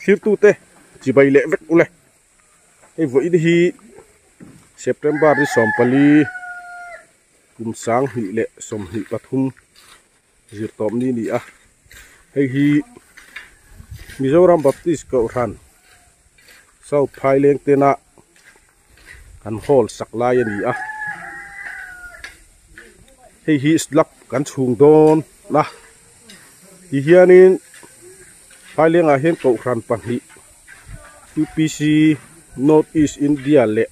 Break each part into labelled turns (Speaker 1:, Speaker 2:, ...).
Speaker 1: Thlirtute chibai leh vek ule. Hei vawiin hi September ni 14 kum 2023 zirtawp ni ni a. Hei hi Mizoram Baptist Kohhran South Phaileng tena kan hall sak lai a ni a. Hei hi slab kan chhung dawn a. Tihianin Phailengah hian Kohhran pahnih UPC North East India leh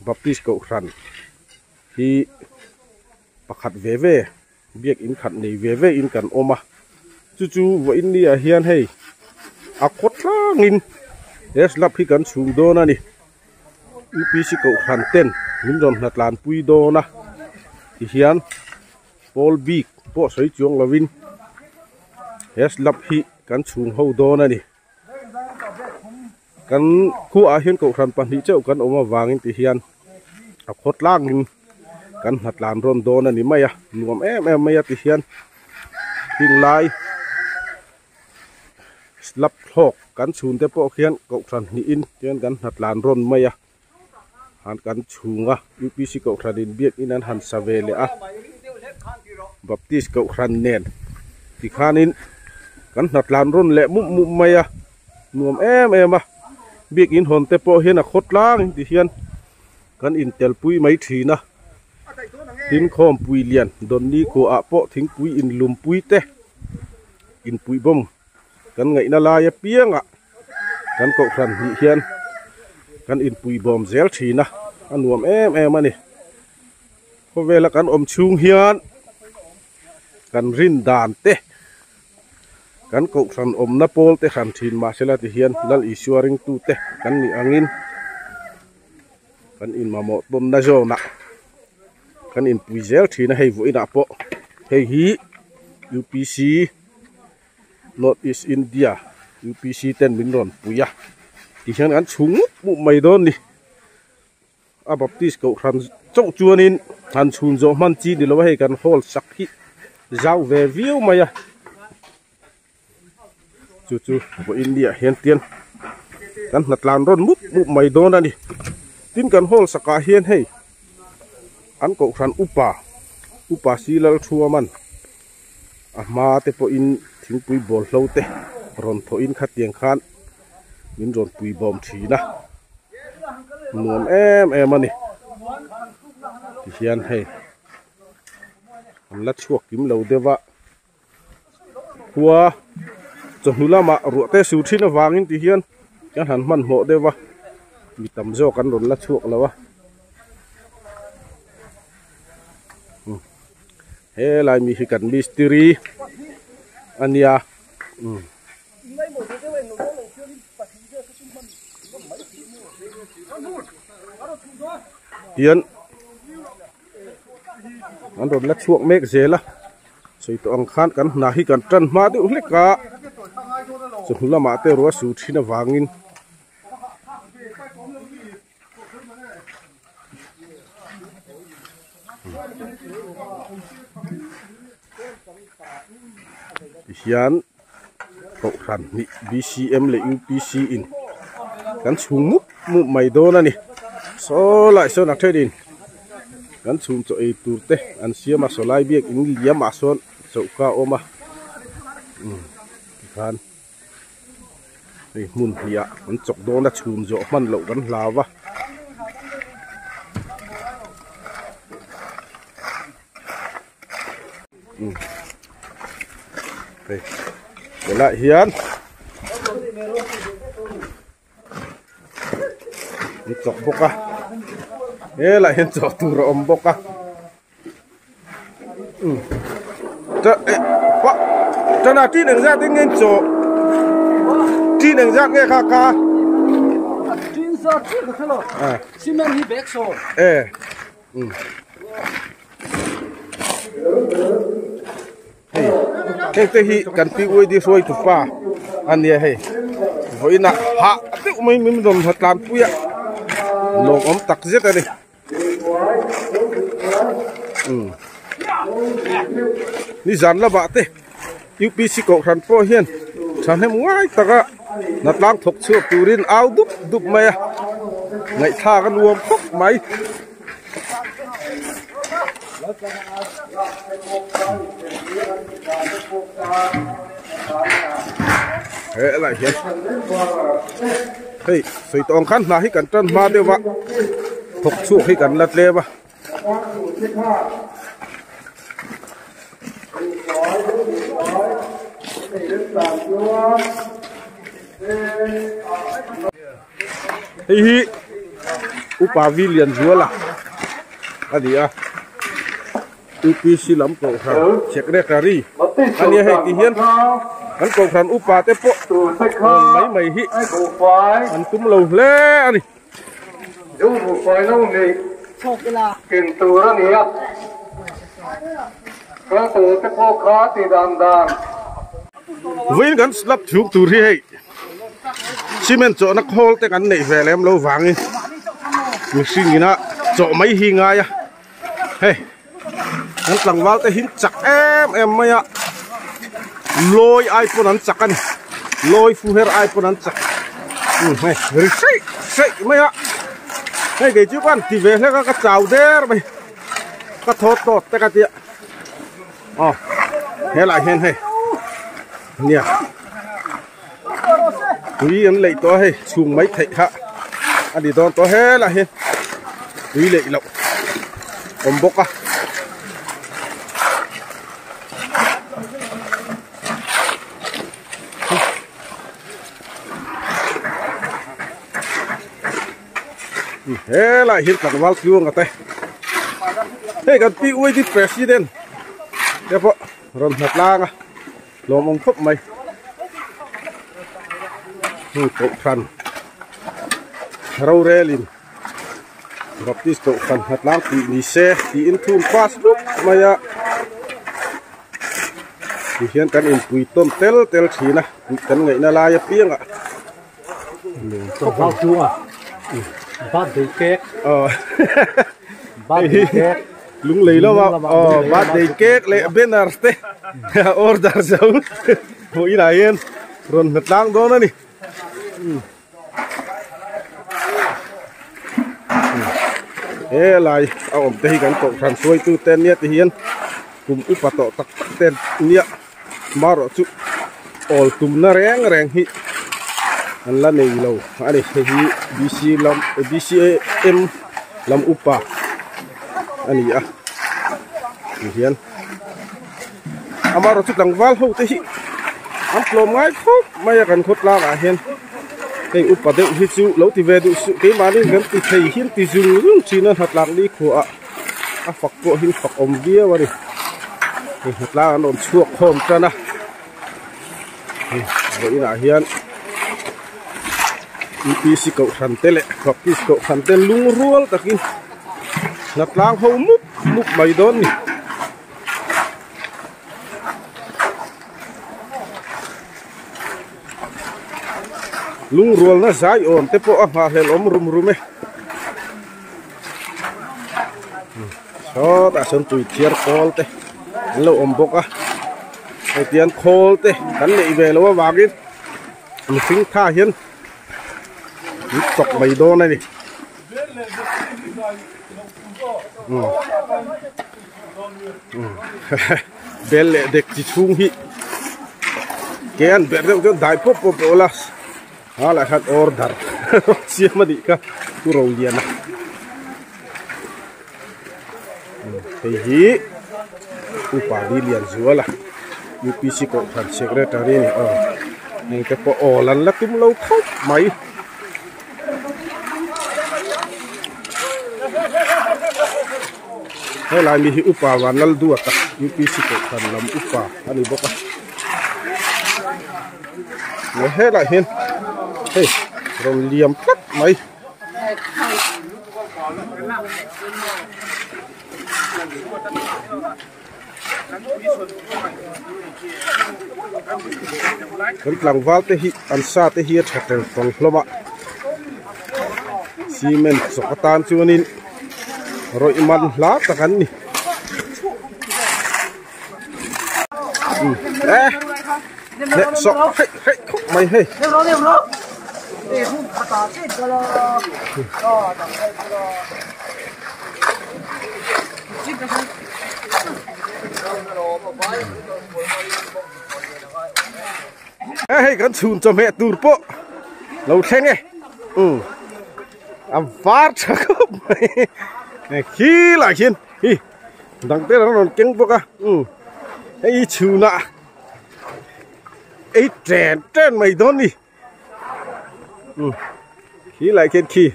Speaker 1: Baptist Kohhran hi pakhat ve ve biak in khat nei ve ve in kan awm a. Chu chu vawiin ni ah hian hei a khaw tlangin he slab hi kan chhung dawn a ni. UPC Kohhran ten min rawn hnatlan pui dawn a tihian pawl bik pawh sawi chuang lovin he slab hi kan chhung ho dawn a ni. Kan khuaah hian Kohhran pahnih chauh kan awm avangin tihian a khaw tlangin kan hnatlan rawn dawn a ni mai a, nuam em em mai a tihian hing lai slab thlawk kan chhun te pawh khian Kohhran hnihin tihian kan hnatlan rawn mai a, han kan chhung a UPC Kohhran in biakin an han sa ve leh a, Baptist Kohhran nen tikhanin kan hnatlan rawn leh mup mup mai a, nuam em em a, biakin hawn te pawh hian a khaw tlangin tihian kan intelpui mai thin a, tin khawmpui lian Donny khuaah pawh thingpui inlumpui te inpuihbawm kan ngaihna lai apiangah kan kohhran hnih hian kan inpuibawm zel thin a, a nuam em em a ni. Khawvela kan awm chhung hian kan rin dan te kan kohhran awmna pawl te hran thin mahsela ti hian Lal Isua ringtu te kan nih angin kan inmamawh tawnna zawnah kan inpui zel thin a, hei vawiinah pawh hei hi UPC. North East India UPC ten min rawn pui a tihian an chhung mup mup mai dawn ni a Baptist kohhran chauh chuanin han chhun zawh hman chi ni lo a hei kan hall sak hi zau ve viau mai a chu chu vawiin ni ah hian tian kan hnatlan rawn mup mup mai dawn a ni tin kan hall sakah hian hei an kohhran upa upa Silalthuaman. A hma te pawhin thingpui bawl hlo te rawn thawhin khatiang khan min rawn pui bawm thin a, nuam em em a ni. Tihian hei an la chhuak kim lo deuh a, khua chawhnu lamah ruah te su thin avangin tihian kan han hmanhmawh deuh a, mi tam zawk an rawn la chhuak lo a. He lai mi hi kan mistiri a nia umm. Tian an rawn la chhuak mek zel a sawi tawh ang khan kan hna hi kan tan hma deuh hlek a chawhnu lamah te ruah su thin avangin. Tihian kohhran hnih BCM leh UPC in kan chhung mup mup mai dawn a ni. Saw lai sawn a then in kan chhung chaw ei tur te an siam a sawlai biak in liam ah sawn choka a awm a umm tikhan. Hei hmun hnih ah an chawk dawn a chhum zawh hman loh kan hlau va. Hei helaiah hian an chawk bawk a helaiah hian chawh tur a awm bawk a. Tana tin eng zat in nge chaw tin eng zat nge kha ka
Speaker 2: tin zat chi ka thalo cement hi bag so
Speaker 1: e hei heng te hi kan pi ui di hruai tu pa ania hei vawiin ah hah deuh mai min rawn tlan pui a lawmawm tak zet ani. Ni zan lamah te UPC kohhran pawh hian Thahnem ngai taka hnatlang thawk chhuak turin au dup dup mai a, ngaihthlak a nuam khawp mai. He lai hian hei sawi tawh ang khan hna hi kan tan hma deuh a thawk chhuak hi kan la tlem a. Hei hi upa vi lian zuala a ni a UPC lam kohhran secretary a nia hei ti hian kan kohhran upa te pawh rawn mai mai hi an tum lo hle a ni. Vawiin kan slab chhuk tur hi hei cement chawhna khawl te kan neih ve lem lo vangin mihring ina chawh mai hi ngai a hei kan tlangval te hi chak em em mai a lawi ai pawn an chak a ni lawi fu her ai pawn an chak hei ri hreih hreih mai a hei kei chu khan ti ve hlek a ka chau der mai ka thaw tawt te ka tia. Aw helaiah hian hei nia tui an leih tawh a hei chhung mai theih kha a ni dawn tawh helaiah hian tui leih loh awm bawk a. Helai hian tlangval tluanga te hei kan pi uaidi president te pawh rawn hna tlang a lawmawm khawp mai heng kohhran rorelin baptist kohhran hna tlang tih ni se tiin thum pass dup mai a tihian kan inpui tawn tel tel thin a kan ngaihna lai apiangah.
Speaker 2: Tlangval chunga birthday cake birthday cake
Speaker 1: lunglei lama aw birthday cake leh banner te order zo hmuh inah hian rawn hna tlang dawn a ni helai a awm te hi kan kohhran hruaitu te nia ti hian kum upa tawh tak tak te nia. Marawh chu awl tumna reng reng hi an la nei lo a ni. Hei hi BC lam BCAM lam upa a ni a ti hian amarawh chu tlangval ho te hi an tlawm ngai khawp mai a kan khawtlang ah hian hei upa deuh hi chu lo ti ve duh suh keimahni kan ti thei hian ti zung zung thin a hnatlang ni khuaah. A fak pawh hi fak awm viau a ni hei hnatlang an rawn chhuak khawm tan a hei vawiinah hian UPC kohhran te leh Baptist kohhran te lungrual takin hnatlang ho mup mup mai dawn a ni. Lungrualna zai awm te pawh a nghahhlelh awm rum rum e. Sawtah sawn tui thiar kawl te an lo awm bawk a hei tian khawl te kan neih ve loh avangin mihring tha hian an chawk mai dawn a ni. Bel leh dek chi chhung hi ke an berh deuh chuan dai pawp pawp pawh la a lah khan order siam a nih kha pu Roliana hei hi upa Lilianzuala UPC kohhran secretary a ni aw heng te pawh awl an la tum lo khawp mai. Helai mi hi upa Vanlalduata UPC kohhran lam upa a ni bawk a leh helaiah hian hei rawn liam tlat mai. Kan tlangval te hi an sa te hi a tha tel tawl hlawm a cement chawk atan chuanin rawih man hla tak an ni eh. Nè sọ hei hei khóc mày hei. Hei kan chhun cho mẹ tur po lâu thleng e. A var tha khop mai. Khi lại hian hi dang te ran keng bawk a. Hei chhuna ei chen chen mai dawn ni. Khi lại khian khi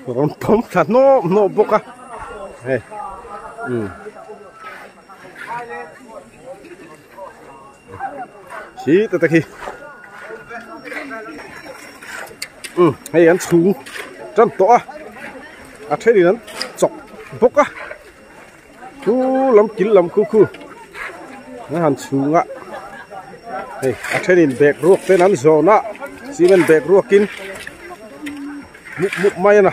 Speaker 1: rawn pawm thla nawp nawp bawk a. Hei. Khi ta ta khi. Hei an chhung tan tawh a. A thenin an chawk bawk a. Thu lam kil lam khu khu. An han chhung a. Hei a thenin bag ruak ten an zawn a. Cement bag ruakin mup mup mai a na.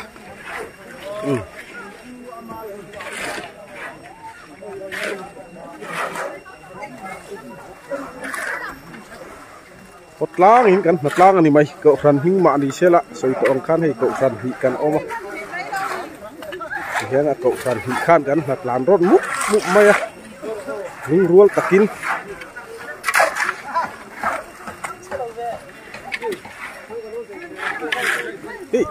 Speaker 1: Tlang in kan hna tlang ani mai kohhran hming mah ni se la sawi tawh ang khan hei kohhran hnih kan awm a tihian a kohhran hnih khan kan hna tlan rawt mup mup mai a lungrual takin hei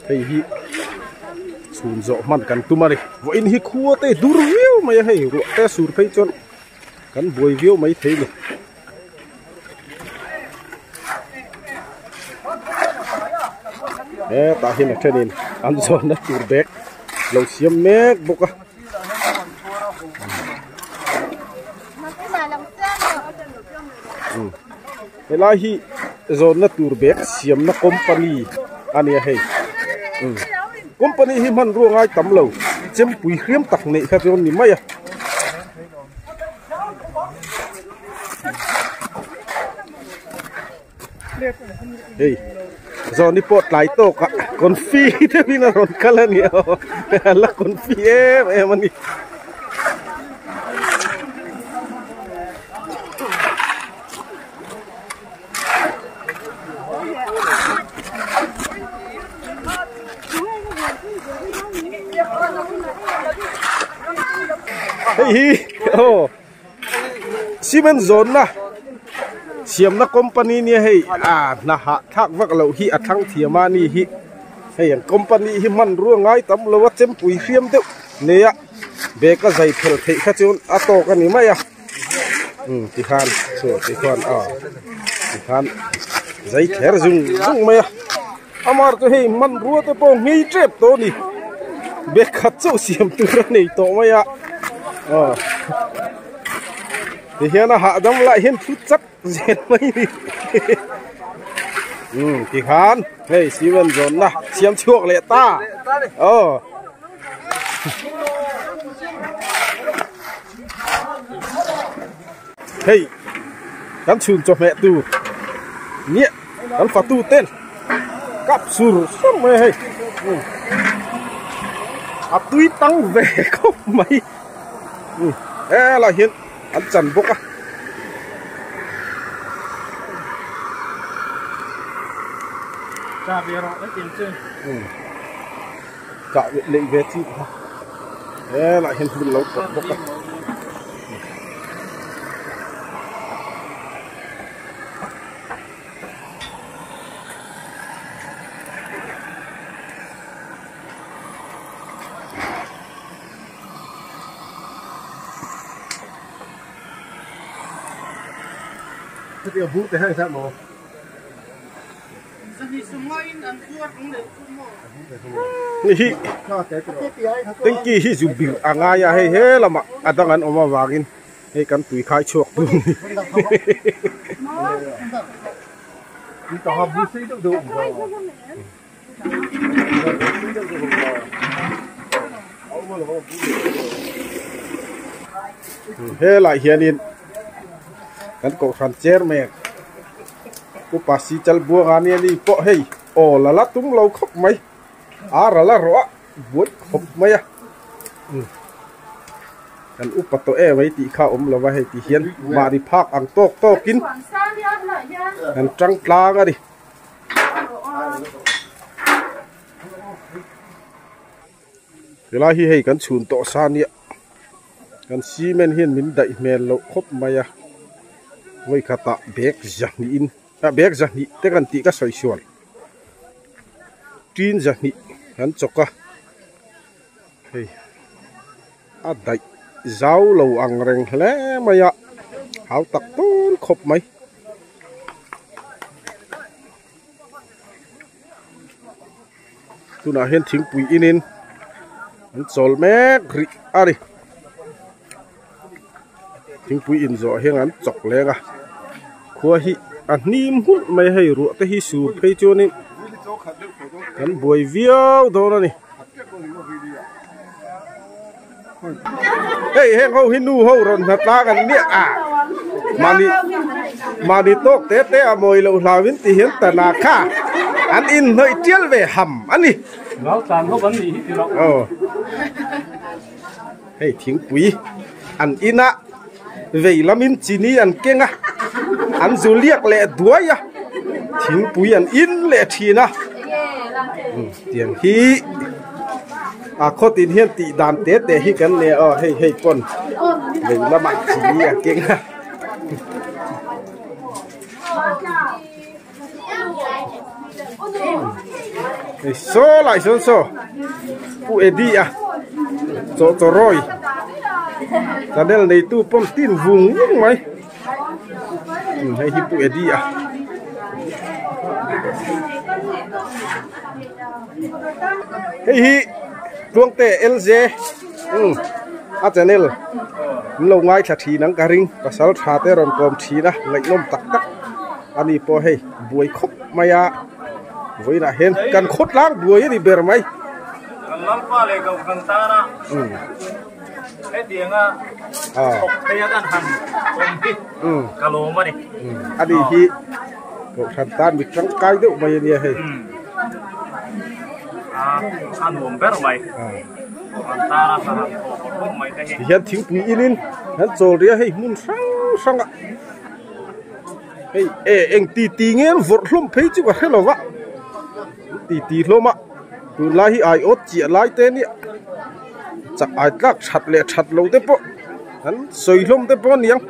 Speaker 1: hei hi chhun zawh hman kan tum a ni vawiin hi khua te dur viau mai a hei ruah te sur phei chuan kan buai viau mai thei ni. Hetah hian a thenin an zawnna tur bag lo siam mek bawk a. Helai hi zawnna tur bag siamna company a nia hei. Company hi hmanrua ngai tam lo chempui hriam tak neih kha chuan ni mai a. Hei zawni pawh tlai tawk a confi deuhin a rawn kal a ni aw a la confi em em a ni. Hei hi aw cement zawn na siamna company nia hei a hna hah thlak vak loh hi a thlang thiam a ni hi hei an company hi hmanrua ngai tam lo a chempui hriam deuh nei a bag a zai phel theih kha chuan a tawk a ni mai a tikhan chu tikhuan a tikhan zai kher zung zung mai a amar chu hei hmanrua te pawh nghei tep tawh a ni bag khat chauh siam tur a nei tawh mai a aw tihian a hahdam lai hian thu chak zel mai a ni tikhan hei cement zawnna siam chhuak leh ta aw. Hei kan chhun chawhmeh tur nia kan fatu ten kap sur sur mai a hei a tui tang ve khawp mai helai hian an chan bawk a. Chah leh ve chi kha helai hian hmun lo kawp bawk a. Hi tanki hi zu bir a ngai a hei he lamah a dang an awm avangin hei kan tui khai chhuak tur a ni. Helai hianin kan kohhran chairman upa si chal buanga nia ni pawh hei aw la la tum lo khawp mai a ra la rawh a buai khawp mai a. Kan upa tawh em mai tih kha a awm lo va hei ti hian mahni phak ang tawk tawkin kan tang tlang a ni. Helai hi hei kan chhun tawh sa nia kan cement hian min daih hmel loh khawp mai a vawi khatah bag zahnih in ah bag zahnih te kan tih ka sawi sual tin zahnih kan chawk a hei. A daih zau lo ang reng hle mai a, hau tak tawn khawp mai. Tunah hian thingpui inin an chawl mek rih a ni. Thingpui in zawh hian an chawk leng a, khua hi a hnim hulh mai a hei ruah te hi sur phei chuanin kan buai viau dawn a ni. Hei heng ho hi nu ho rawn hna tlang an nia a mahni mahni tawk te te a mawi loh hlau in ti hian ta na kha an inhnawih tial ve ham a ni. Aw. Hei thingpui an in a vei lamin chini an keng a an zu liak leh duai a thingpui an in leh thin a tiang hi a khawtin hian tih dan te te hi kan nei a aw hei hei pawn vei lamah chini a keng a. Hei saw lai sawn saw Pu Eddie a chaw chaw rawi channel neitu pawm tin vung vung mai hei hi Pu Eddie a hei hi Tluangte LJ a channel an lo ngaithla thin ang ka ring pasal tha te rawn kawm thin a ngaihnawm tak tak. Ani pawh hei buai khawp mai a, vawiinah hian kan khawtlang buai a ni ber mai.
Speaker 3: Kan Lalpa leh Kohhran tana hetianga thawk theia kan han awm hi ka lawm a ni.
Speaker 1: Ani hi Kohhran tan mi tangkai deuh mai a nia hei.
Speaker 3: A nuam ber mai. Kohhran tana ka han thawk khawp mai te hi.
Speaker 1: Tihian thingpui inin an chawl ria hei hmun hrang hranga. Hei e eng ti ti nge an vawrh hlawm phei chu ka hre lo va ti ti hlawm a tunlai hi aiawt chiah lai te nia chak ai tlak that leh that lo te pawh an sawi hlawm te pawh a niang.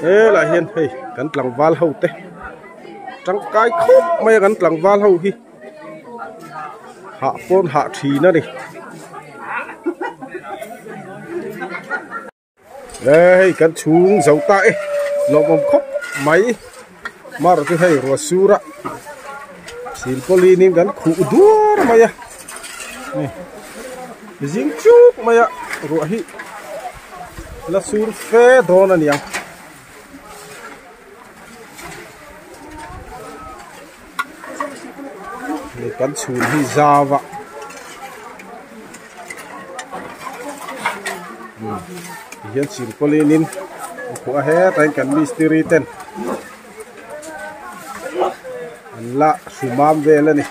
Speaker 1: Helai hian hei kan tlangval ho te. Tangkai khawp mai a kan tlangval ho hi hah pawn hah thin a ni. E hei kan chhung zo ta e lawmawm khawp mai mar chu hei ruah sur a silpawlin in kan khuh duar mai a zing chuk mai a ruah hi la sur fe dawn a niang. Hei kan chhun hi zau a tihian silpawlin in a khuh a hetah hian kan mistiri ten an la hrumam vel a ni.